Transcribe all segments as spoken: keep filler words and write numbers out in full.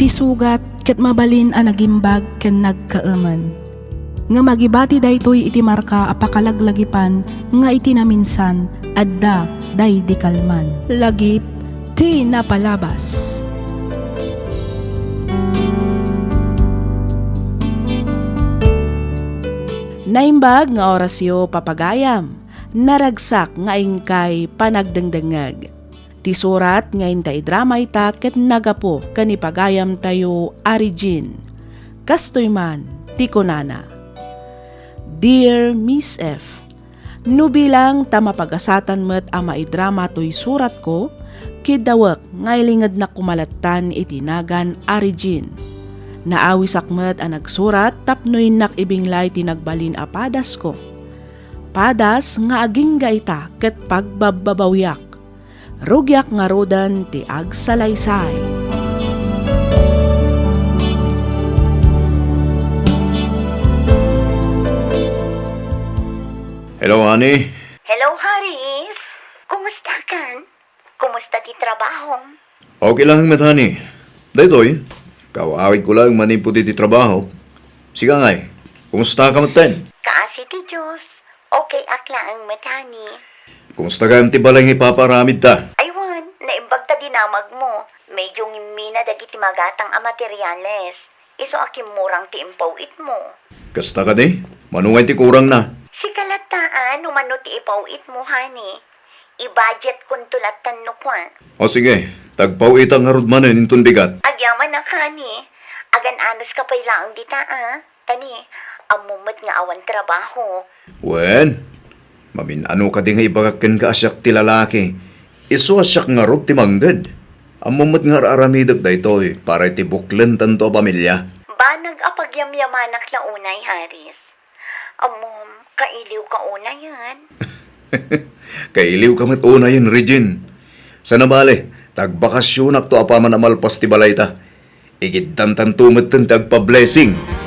Isugat ket mabalin a nagimbag ken nagkaemen. Ngem agibati daytoy iti marka a pakalaglagipan nga iti naminsan adda daydi kalman. Lagip ti napalabas. Naimbag nga orasyo, papagayam. Naragsak nga inkay panagdengdengngeg. Ti surat nga inta idrama ita ket nagapu ken ni pagayamtayo a Regine. Kastoy man ti kunana, Dear Miss F, no bilang ta mapagasatan met a maidrama toy suratko, kiddawek nga ilingednak koma lattan iti nagan a Regine. Naawisak met a nagsurat tapno innak ibinglay ti nagbalin a padasko. Padas nga agingga ita ket pagbabbabawiak. Rugiak ngaruden ti agsalaysay. Hello, honey. Hello, Haris. Kumusta kan? Kumusta ti trabahom? Okay lang met, honey. Daytoy, kaw-awidko lang manipud iti trabaho. Sika ngay, kumusta ka metten? Kaasi ti Dios, okay ak laeng met, honey. Kumusta gayam ti balay nga ipapaaramid ta? Aywan, naimbag ta dinamagmo. Medyo ngimmina dagiti magatang a materiales. Isu a kimmurang ti impaw-itmo. Kasta kadi? Mano ngay ti kurangna? Sika latta a no mano ti ipaw-itmo, honey. I-budget konto lattan no kua. O sige, tagpaw-itak ngarud manen inton bigat. Agyamanak, honey. Agan-anos ka pay laeng dita, a? Tani, ammo met nga awan trabaho. Wen, mamin-ano kadi nga ibagak kenka a siak ti lalaki, isu a siak ngarud ti mangged. Ammo met nga ar-aramidek daytoy para iti buklentanto a pamilia. Banag a pagyamyamanak la unay, Haris. Ammom, kailiw ka unayen. Kailiw ka met unayen, Regine. Sana bale, tagbakasionakto apaman a malpas ti balayta. Igiddantanto metten ti agpa-blessing.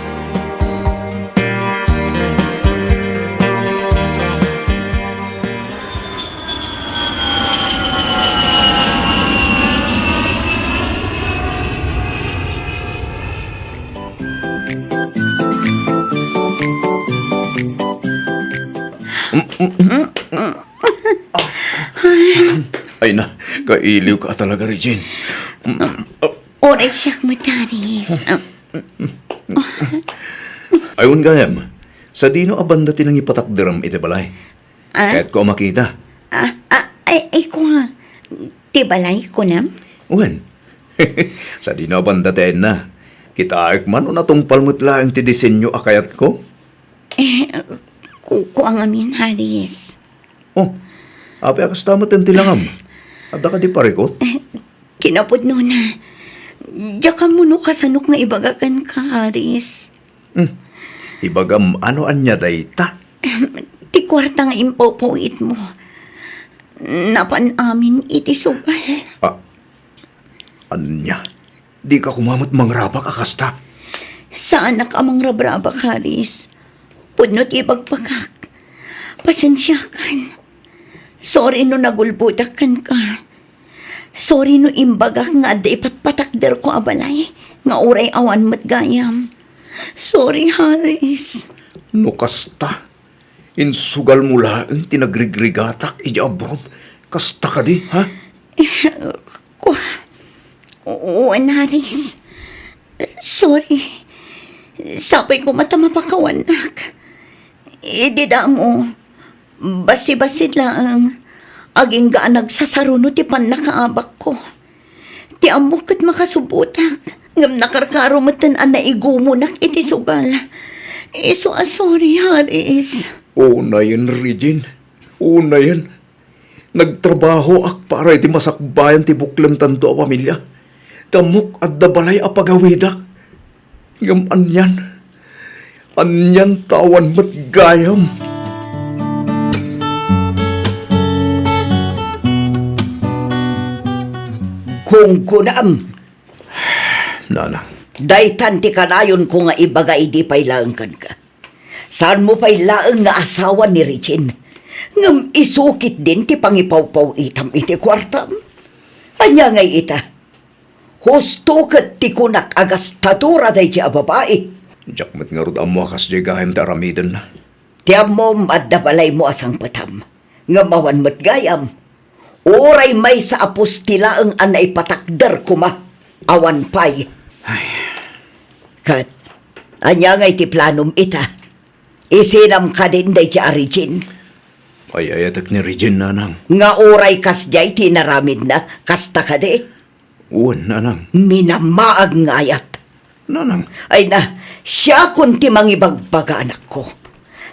Ay na, kailiw ka talaga, Regine. Uray siak met, Haris. Ay, wen gayam, sadino a banda ti nangipatakderem iti balay? Ah? Kayatko a makita. Ah, ah, ay, ay, kua. Ti balay, kunam? Wen. Sadino a banda ti ayanna? Kitaek man no natungpal met laeng ti disenyo a kayatko? Eh, ku-, kua ngamin, Haris. Oh, apay a kasta met ti langam? Adda kadi parikut? Eh, kinapudnona, diak ammo no kasanok nga ibaga kenka, Haris. Hmm. Ibagam ano ania dayta? Ti kuarta nga impawpawitmo, napan amin iti sugal. Ah, ania? Dika koma met mangrabak a kasta? Saanak a mangrabrabak, Haris. Pudno ti ibagbagak. Pasensiakan. Sorry no nagulbodak kenka. Sorry no imbagak nga adda ipatpatakderko a balay nga uray awan met gayam. Sorry, Haris. No kasta, insugalmo laeng ti nagrigrigatak idiay abroad. Kasta kadi, ha? Kua, wen, Haris. Sorry. Sapay koma ta mapakawannak. Idi damo, basi-basi laeng, agingga a nagsasaruno ti pannakaabakko. Ti ammok ket makasubbotak, ngem nakarkaro metten a naigumonak iti sugal. Isu a sorry, Haris. Unayen, Regine. Unayen. Nagtrabahoak para iti masakbayan ti buklentanto a pamilia. Ti ammok, adda balay a pagawidak. Ngem anian? Anian ta awan met gayam? Gunggonam. Nana. Daytan ti kanayonko nga ibaga idi pay laeng kenka. Saanmo pay laeng nga asawa ni Regine, ngem isu ketdin ti pangipawpaw-itam iti kuartam? Ania ngay ita? Husto ket ti kunak a gastadora daydi a babai. Diak met ngarud ammo a kasdiay gayam ti aramidenna. Ti ammom, adda balaymo a sangpetam, ngem awan met gayam. Uray maysa a pusti laeng a naipatakder koma, awan pay. Ay. Ket, ania ngay ti planom ita? Isinam kadin daydi a Regine? Ay-ayatek ni Regine, nanang. Nga uray kasdiay ti inaramidna, kasta kadi? Wen, nanang. Minamaag nga ayat. Nanang. Ay na, siakon ti mangibagbaga, anakko.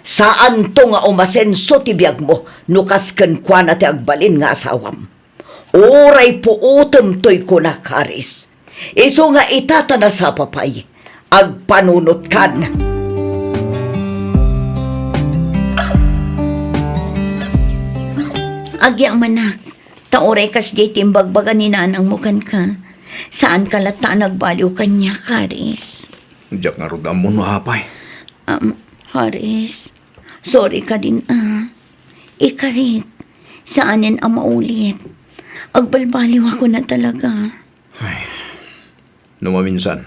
Saanto nga umasenso ti biagmo no kas kenkuana ti agbalin nga asawam. Uray puotem toy kunak, Haris. Isu nga ita ta nasapa pay, agpanunotkan. Agyamanak, ta uray kasdiay ti imbagbaga ni nanangmo kenka, saanka latta a nagbaliw kaniak, Haris. Diak ngarud ammo no apay. Um, Haris, sorry kadin a. Ikarit, saanen a maulit. Agbalbaliwakon a talaga. Ay, no maminsan,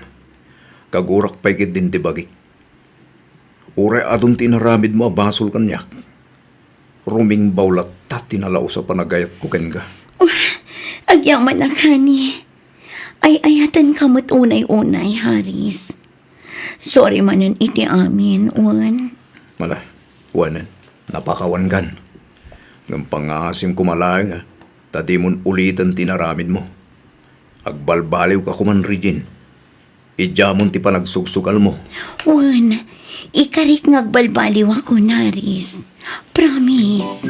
kagurak pay ketdin ti bagik. Uray adun ti inaramidmo a basol kaniak, rumingbaw latta ti nalaus a panagayatko kenka. Oh, agyamanak, honey. Ay-ayatenka met unay-unay, Haris. Sorry manen iti amin, wen. Mala, wen, napakawankan. Ngem pangngaasim koma laeng, ta dimon uliten ti inaramidmo. Agbalbaliwka koman, Regine. Idiamon ti panagsugsugalmo. Wen, ikarik nga agbalbaliwakon, Haris. Promise.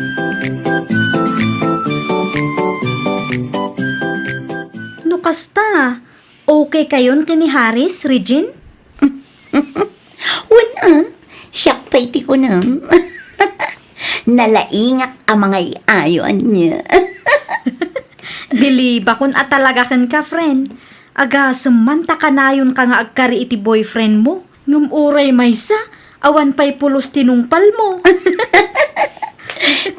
No kasta, okay kayon ken ni Haris, Regine? Wen, a, siak pay ti kunam. Nalaingak a mangay-ayo ania. Bilibakon a talaga kenka, friend. Agasem man ta kanayonka nga agkari iti boyfriendmo. Ngem uray maysa, awan pay pulos ti nungpalmo.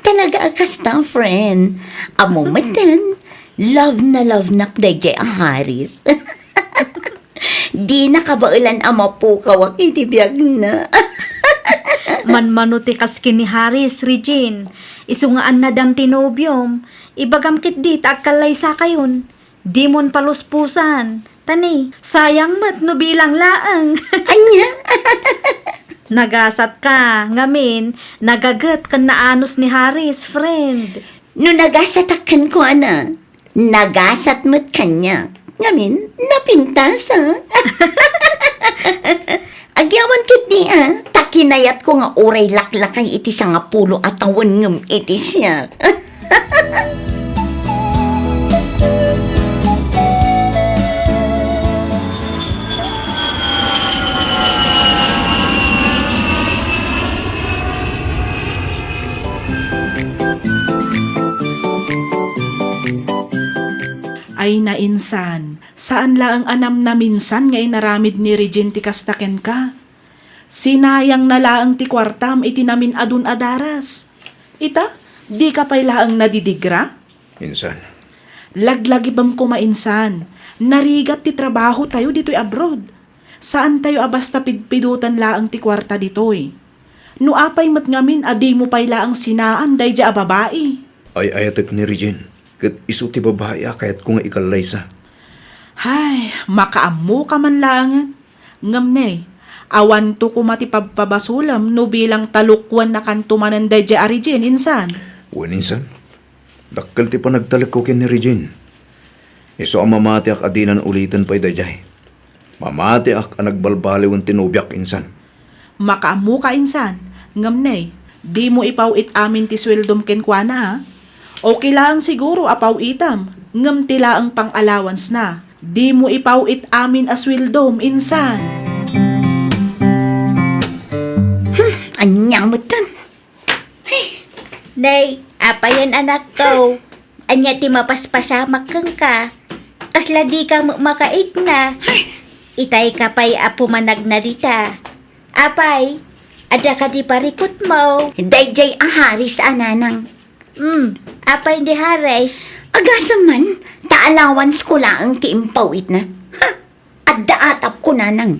Talaga a kasta, friend. Ammo metten, love na love nak daydiay a Haris. Dina kabaelan a mapukawak iti biagna. Manmano ti kas ken ni Haris, Regine. Isu nga annadam ti nobiom, ibagam ketdi ta agkallaysakayon. Dimon paluspusan. Ta ni, sayang met no bilang laeng. Ania? Nagasatka, ngamin, nagaget ken naanus ni Haris, friend. No nagasatak kenkuana, nagasat met kaniak. Ngamin, napintas, a. Agyaman ketdi, a, ta kinayatko nga uray laklakay iti sangapulo a tawen ngem iti siak. Ay, nainsan, saan laeng a namnaminsan nga inaramid ni Regine ti kasta kenka. Sinayangna laeng ti kuartam iti namin-adun a daras. Ita, dika pay laeng nadidigra? Insan. Laglagipem koma, insan. Narigat ti trabahotayo ditoy abroad. Saantayo a basta pidpidotan laeng ti kuarta ditoy. No apay met ngamin a dimo pay laeng sinaan daydiay a babai? Ay-ayatek ni Regine, ket isu ti babai a kayatko nga ikallaysa. Hay, makaammoka man laengen. Ngem ne, awanto koma ti pabpabasolem no bilang ta lukuennakanto manen daydiay a Regine, insan. Wen, insan. Dakkel ti panagtalekko ken ni Regine. Isu a mamatiak a dinan uliten pay daydiay. Mamatiak a nagbalbaliwen ti nobiak, insan. Makaammoka, insan. Ngem ne, dimo ipaw-it amin ti sueldom kenkuana, a? Okay laeng siguro a paw-itam, ngem ti laeng pang-allowance-na, dimo ipaw-it amin a sueldom, insan. Hmm, ania metten? Hey. Nay, apayen, anakko? Ania ti mapaspasamak kenka? Kasla dika met makaigna? Itayka pay a pumanagna dita. Apay, adda kadi parikutmo? Daydiay a Haris a, nanang. Hmm, apay ni Haris? Agasem man, ta allowance ko laeng ti impaw-itna. Ha? Adda atapko, nanang.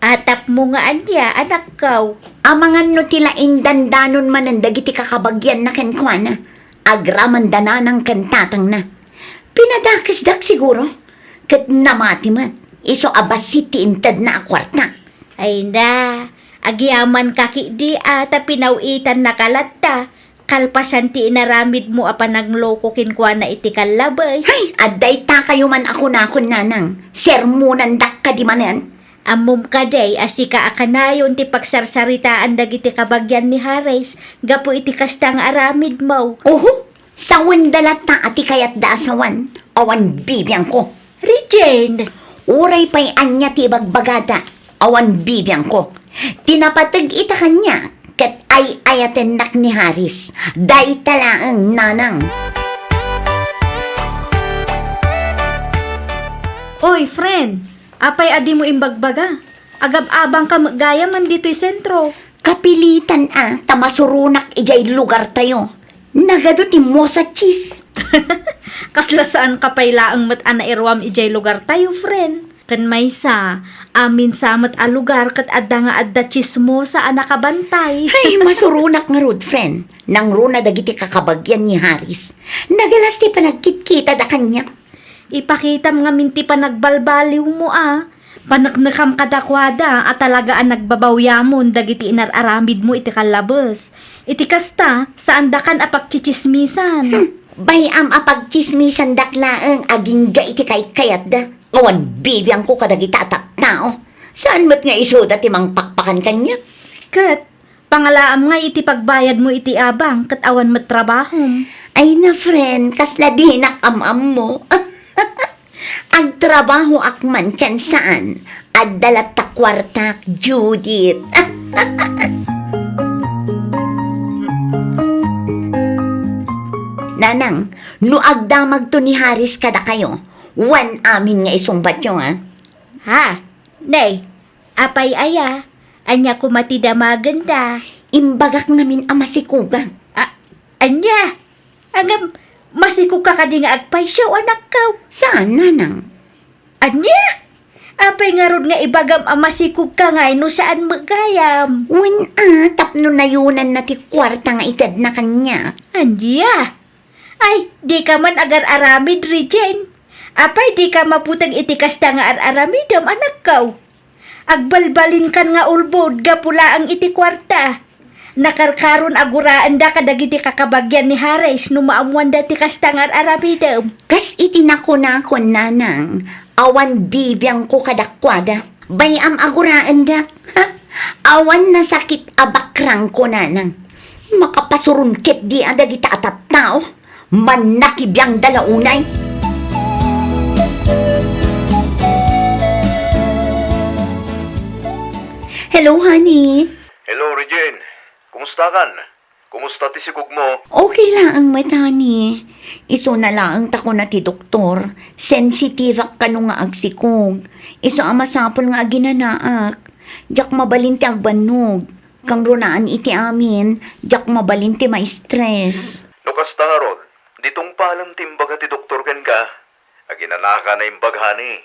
Atapmo nga ania, anakko? Amangan no ti laing dandanon manen dagiti kakabagianna kenkuana. Agramanda nanang ken tatangna. Pinadakesdak siguro. Ket namati met. Isu a bassit ti intedna a kuarta. Ay na, agyamankaka ketdi a ta pinaw-itannaka latta. Kalpasan ti inaramidmo a panangloko kenkuana iti kallabes. Hay, adda itakayo man a kunakon, nanang. Sermonandak kadi manen. Ammom kadi a sika a kanayon ti pagsarsaritaan dagiti kabagian ni Haris gapu iti kasta nga aramidmo. Oho, sawenda latta a ti kayatda a sawen. Awan bibiangko. Regine! Uray pay ania ti ibagbagada, awan bibiangko. Ti napateg ita kaniak, ket ay-ayatennak ni Haris. Dayta laeng, nanang. Oy, friend! Apay a dimo imbagbaga? Agab-abangka met gayamen ditoy sentro. Kapilitan a ta masuronak idiay lugartayo. Nagadu ti mosa cheese. Kasla saanka pay laeng met a nairuam idiay lugartayo, friend. Ken maysa, amin sa met a lugar ket adda nga adda chismosa a nakabantay. Ay, masuronak ngarud, friend. Nangruna dagiti kakabagian ni Haris. Nagalas ti panagkitkitada kaniak. Ipakitam ngamin ti panagbalbaliwmo a. Paneknekam kadakuada a talaga a nagbabawyamon dagiti inar-aramidmo iti kallabes. Iti kasta, saandakan a pagtsitsismisan. Hmm, bay-am a pagtsismisandak laeng agingga iti kaykayatda. Awan bibiangko kadagita a tattao. Saan met nga isuda ti mangpakpakan kaniak? Ket, pangalaam nga iti pagbayadmo iti abang ket awan met trabahom. Ay na, friend, kasla dinak am-ammo. Agtrabahoak man ken saan, adda latta kuartak, Judith. Nanang, no agdamagto ni Haris kadakayo, wen amin nga isungbatyo, a? Ha? Nay, apay aya? Ania koma ti damagenda? Imbagak ngamin a masikogak. A, ania? Ngem, masikogka kadi nga agpayso, anakko? Saan, nanang. Ania? Apay ngarud nga ibagam a masikogka ngay no saan met gayam? Wen a, tapno nayonanna ti kuarta nga itedna kaniak. Ania? Ay, dika man agar-aramid, Regine. Apay dika maputeng iti kasta nga ar-aramidem, anakko? Agbalbalinkan nga ulbod gapu laeng iti kuarta. Nakarkaron a guraenda kadagiti kakabagian ni Haris no maammoanda ti kasta nga ar-aramidem. Kas iti nakunakon, nanang, awan bibiangko kadakuada. Bay-am a guraendak. Ha? Awan nasakit a bakrangko, nanang. Makapasuron ketdi a dagita a tattao. Mannakibiangda la unay. Hello, honey. Hello, Regine. Kumustakan? Kumusta ti sikogmo? Okay laeng met, honey. Isuna laeng ta kuna ti doktor, sensitiveak kano nga agsikog. Isu a masapul nga aginanaak. Diak mabalin ti agbannog. Kangrunaan iti amin, diak mabalin ti ma-stress. No kasta ngarud, di tungpalem ti imbaga ti doktor kenka. Aginanaka a naimbag, honey.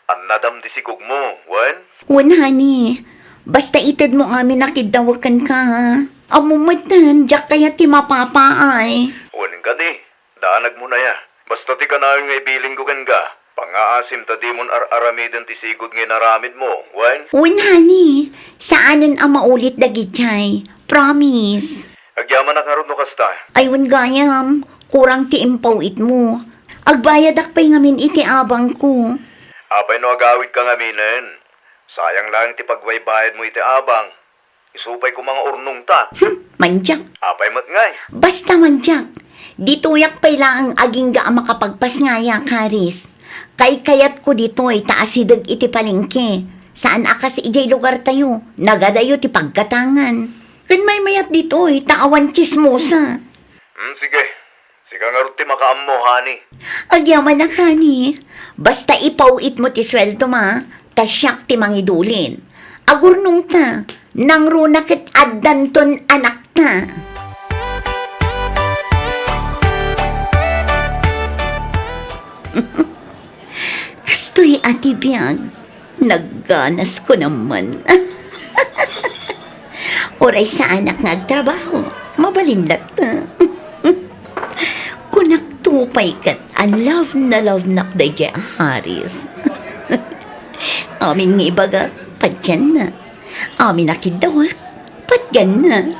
Annadam ti sikogmo, wen? Wen, honey. Basta itedmo amin a kiddawek kenka, ha? Ammom metten, diak kayat ti mapapaay. Wen kadi, daanagmo nay a. Basta ti kanayon nga ibilin ko kenka, pangngaasim ta dimon ar-aramiden ti sigud nga inaramidmo, wen? Wen, honey. Saanen a maulit dagijay. Promise. Agyamanak ngarud no kasta. Ay, wen gayam, kurang ti impaw-itmo. Agbayadak pay ngamin iti abangko. Apay no agawidka ngaminen? Sayang laeng ti pagbaybayadmo iti abang. Isu pay koma nga urnongta. Hmm, mandiak. Apay met ngay? Basta mandiak. Ditoyak pay laeng agingga a makapagpasngaya, Karis. Kaykayatko ditoy ta asideg iti palengke. Saan a kas idiay lugartayo, nagadayo ti paggatangan. Ken maymayat ditoy ta awan tsismosa. Hmm, sige. Sika ngarud ti makaammo, honey. Agyamanak, honey. Basta ipaw-itmo ti sueldom, ta siak ti mangidulin. Agurnongta, nangruna ket addanton anakta. Kastoy a ti biag, nagganasko naman. Uray saanak nga agtrabaho, mabalin latta. Kunak to pay ket a love na love nak daydiay a Haris. Amin nga ibagak, padianna. Amin a kiddawak, padianna.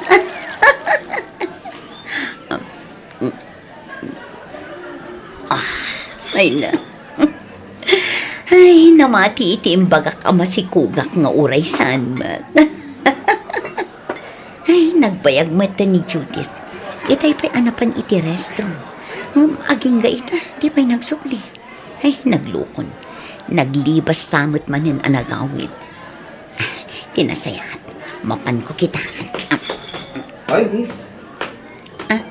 Ah, ay na. Ay, namati iti imbagak a masikugak nga uray saan met. Ay, nagbayag met ni Judith. Itay pay a napan iti restroom. Ngem agingga ita, di pay nagsukli. Ay, naglukon. Naglibas sa met manen a nagawid. Ti nasayaat, mapanko kita. Ay, miss. Ah?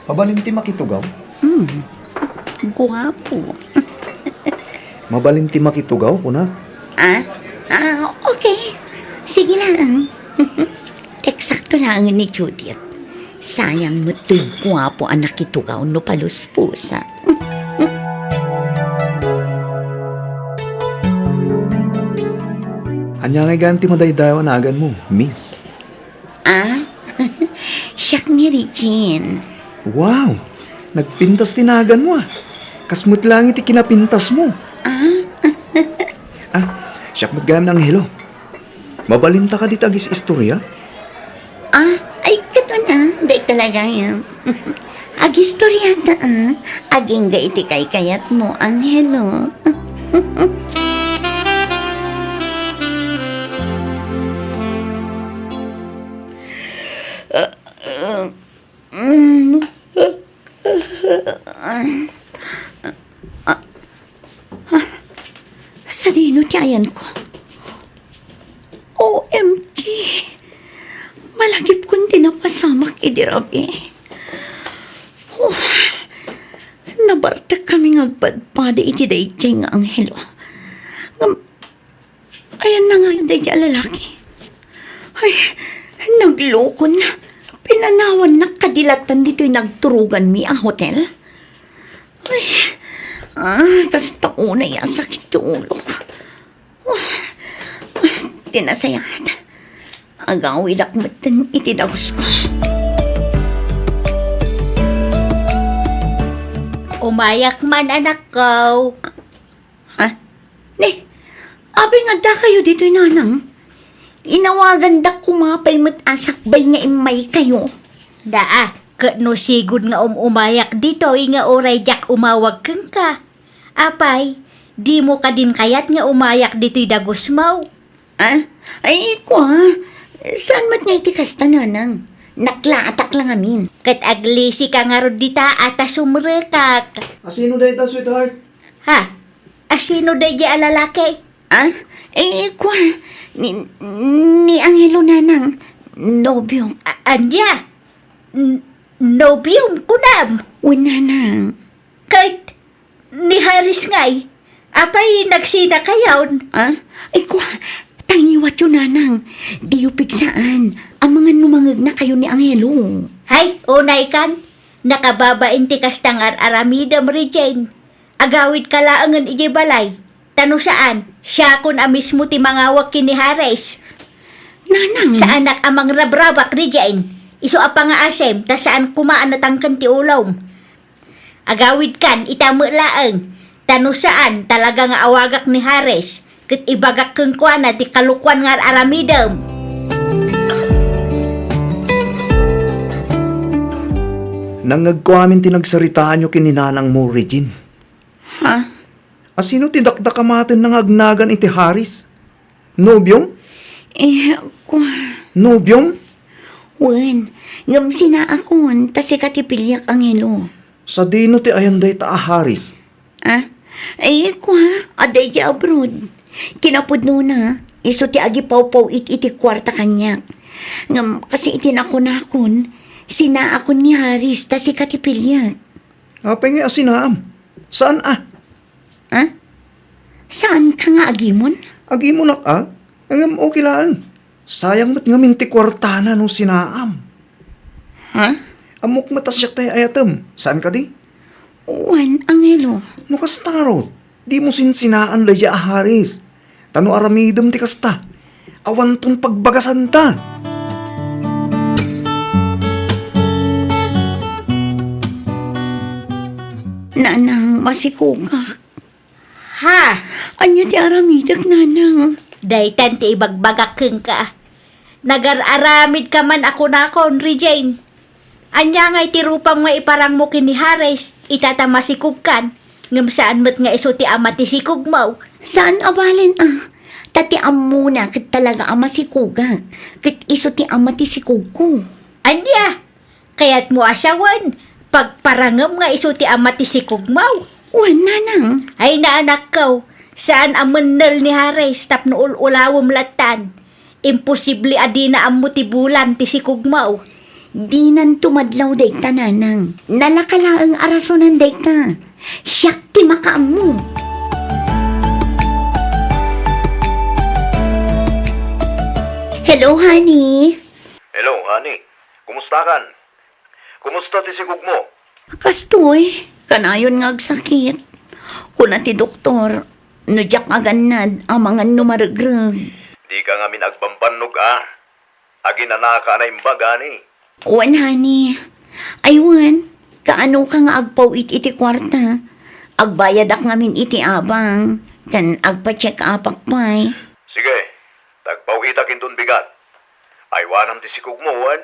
Mabalin ti makitugaw? Hmm. Guapo. Mabalin ti makitugaw, kuna? Ah? Ah, okay. Sige lang. Eksakto lang ni Judith. Sayang met toy guapo a nakitugaw no paluspusa. Ania ngay gayam ti madaydayaw a naganmo, miss? Ah? Siak ni Regine. Wow! Nagpintas ti naganmo, ah. Kas met laeng iti kinapintasmo. Ah? Ah, siak met gayam ni Angelo. Mabalinta kadi ti agis-istorya? Ah, ay, ket una, dayta la gayam. Agistoriata, ah. Agingga iti kaykayatmo, Angelo. Sadino ti ayanko? O M G! Malagipkon ti napasamak idi rabii. Oh, nabartekkami nga agpadpada iti daydiay nga anghelo. Ngem, ayanna ngayen daydiay a lalaki? Ay, naglukon. Pinanawannak kadi lattan ditoy nagturoganmi a hotel. Ay, ah, kasta unay a sakit ti ulok. Oh, ti nasayaat, agawidak metten iti dagusko. Umayak man, anakko. Ha? Ni, apay nga addakayo ditoy, nanang? Inawagandak koma pay met a sakbay nga immaykayo. Daa, ket no sigud nga um-umayak ditoy nga uray diak umawag kenka. Apay, dimo kadin kayat nga umayak ditoy dagusmo? Ah? Ay, kua, saan met nga iti kasta, nanang? Naklaatak la ngamin. Ket aglisika ngarud dita a ta sumrekak. Asino dayta, sweetheart? Ha? Asino daydiay a lalaki? Ah? Eh, kua, ni, ni Angelo, nanang, nobio. A-, ania? N-, nobiom, kunam? Wen, nanang. Ket ni Haris ngay, apay nagsinakayon? Ah? Ay, kua, tangiwatyo, nanang. Diyo pigsaan. Amangan no mangegnakayo ni Angelo. Hay, unaykan. Nakababain ti kasta nga ar-aramidem, Regine. Agawidka laengen idiay balay. Ta no saan, siakon a mismo ti mangawag ken ni Haris. Nanang. Saanak a mangrabrabak, Regine. Isu a pangaasem, ta saan koma a natangken ti ulom. Agawidkan ita met laeng, ta no saan, talaga nga awagak ni Haris, ket ibagak kenkuana ti kalokuan nga ar-aramidem. Nangngegko amin ti nagsaritaanyo ken ni nanangmo, Regine. Ha? Asino ti dakdakamatenna nga agnagan iti Haris? Nobiom? Eh, kua. Nobiom? Wen, ngem sinaakon, ta sika ti piliak, Angelo. Sadino ti ayan dayta a Haris? Ah? Ay, kua, adda iti abroad. Kinapudnona, isu ti agipawpaw-it iti kuarta kaniak. Ngem, kas iti nakunakon, sinaakon ni Haris, ta sika ti piliak. Apay nga asinaam? Saan a? Ha? Saanka nga agimon? Agimonak a? Ngem okay laeng. Sayang met ngamin ti kuartana no sinaam. Ha? Ammok met a siak tay ayatem. Saan kadi? Wen, Angelo. No kasta ngarud, dimo sinsinaan daydiay a Haris. Ta no aramidem ti kasta, awanton pagbagasanta. Nanang, masikogak. Ha? Ania ti aramidek, Nanang? Daytan ti ibagbagak kenka. Nagar-aramidka man a kunakon, Regine. Ania ngay ti rupam nga iparangmo ken ni Haris, ita ta masikogkan, ngem saan met nga isu ti ama ti sikogmo? Saan a balen a, ta ti ammona ket talaga a masikogak, ket isu ti ama ti sikogko. Ania? Kayatmo a sawen, pagparangem nga isu ti ama ti sikogmo? Wen, Nanang. Ay, anakko, saan a mennel ni Haris tapno ul-ulawem lattan. Imposible a dina ammo ti bulan ti sikogmo. Dinan tumadlaw dayta, Nanang. Nalaka laeng a rasonan dayta. Siak ti makaammo. Hello, honey. Hello, honey. Kumustakan? Kumusta ti sigogmo? Kastoy, kanayon nga agsakit. Kuna ti doktor, no diak agannad, amangan no maregreg. Dika ngamin agbambannog a. Aginanaka a naimbag, honey. Wen, honey. Ay, wen, kaanoka nga agpaw-it iti kuarta? Agbayadak ngamin iti abang, ken agpa-check-upak pay. Sige, tagpaw-itak inton bigat. Aywanam ti sikogmo, wen?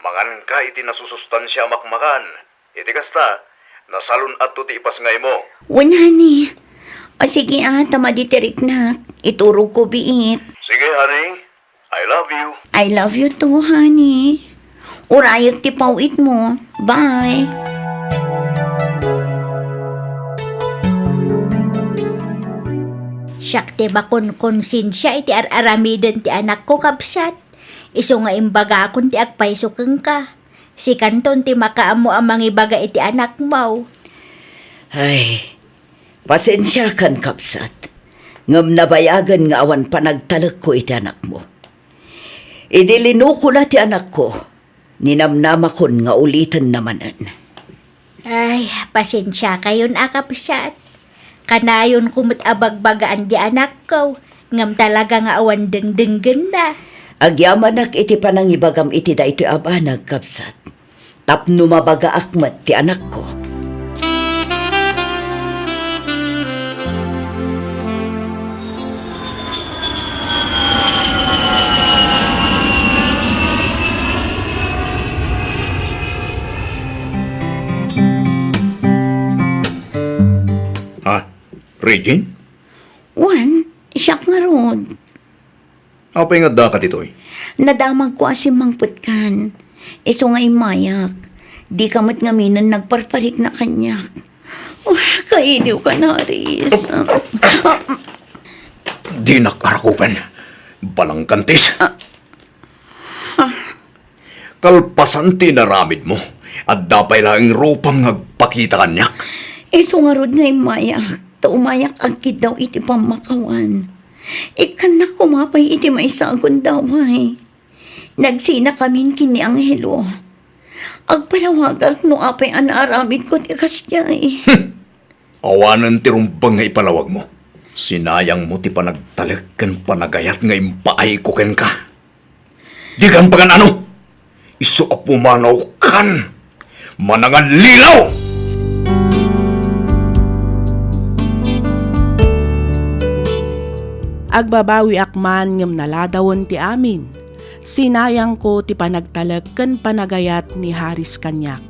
Manganka iti nasusustansia a makmakan. Iti kasta, nasalun-atto ti ipasngaymo. Wen, honey. O sige, a, ta madi ti riknak. Iturogko biit. Sige, honey. I love you. I love you too, honey. Urayek ti paw-itmo. Bye. Siak ti makonkonsensia iti ar-aramiden ti anakko, kabsat. Isu nga imbagakon ti agpayso kenka. Sikanton ti makaammo a mangibaga iti anakmo. Ay, pasensiakan, kabsat. Ngem nabayagen nga awan panagtalekko iti anakmo. Idi linukona ti anakko, ninamnamakon nga ulitenna manen. Ay, pasensiakayon a kabsat. Kanayonko met a bagbagaan di anakko, ngem talaga nga awan dengdenggenna. Agyamanak iti panangibagam iti daytoy a banag, kabsat, tapno mabagaak met ti anakko. Ha? Regine? Wen, siak ngarud. Apay nga addaka ditoy? Nadamagko a simmangpetkan. Isu nga immayak. Dika met ngaminen nagparparikna kaniak. Oh, kailiwkan, Haris. Dinak arakupen. Balangkantis. Ah. Kalpasan ti inaramidmo, adda pay laeng rupam nga agpakita kaniak. Isu ngarud nga immayak, ta umayak agkiddaw iti pammakawan. Ikkannak koma pay iti maysa a gundaway. Nagsinakamin ken ni Angelo. Agpalawagak no apay a naaramidko ti kasdiay. Hmm. Awanen ti rumbeng nga ipalawagmo. Sinayangmo ti panagtalek ken panagayat nga impaayko kenka. Dikan pagan-ano? Isu a pumanawkan! Manangallilaw! Agbabawiak man ngem naladawen ti amin. Sinayangko ti panagtalek ken panagayat ni Haris kaniak.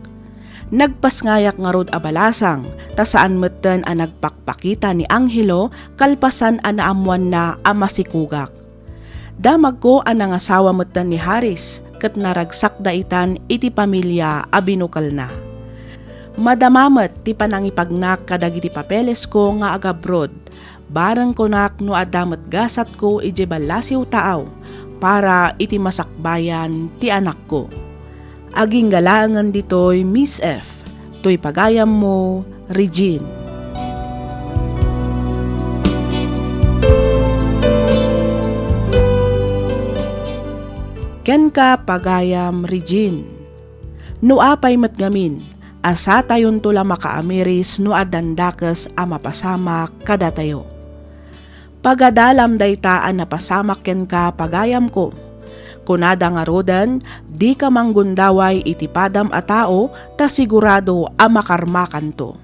Nagpasngayak ngarud a balasang, ta saan metten a nagpakpakita ni Angelo kalpasan a naammoanna a masikogak. Damagko a nangasawa metten ni Haris ket naragsakda itan iti pamilia a binukelna. Madama met ti panangipagnak kadagiti papelesko nga agabroad, bareng kunak no adda met gasatko idiay ballasiw taaw para iti masakbayan ti anakko. Agingga laengen ditoy, Miss F. Toy pagayammo, Regine. Kenka, pagayam Regine. No apay met ngamin, Asatayonto la makaamiris no addan dakes a mapasamak kadatayo. Pagadalam dayta a napasamak kenka, pagayamko. Kunada ngaruden, dika manggundaway iti padam a tao ta sigurado a makarmakanto.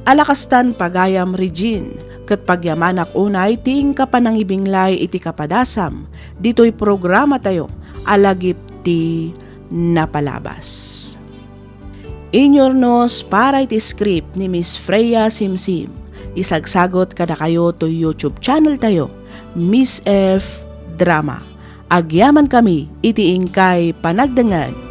Alakastan, pagayam Regine, ket pagyamanak unay ti inka panangibinglay iti kapadasam ditoy programatayo a Lagip ti Napalabas. Inyurnos para iti script ni Miss Freya Simsim. Isagsagot kadakayo to YouTube channel tayo, Miss F Drama. Agyaman kami iti inkay panagdengngeg.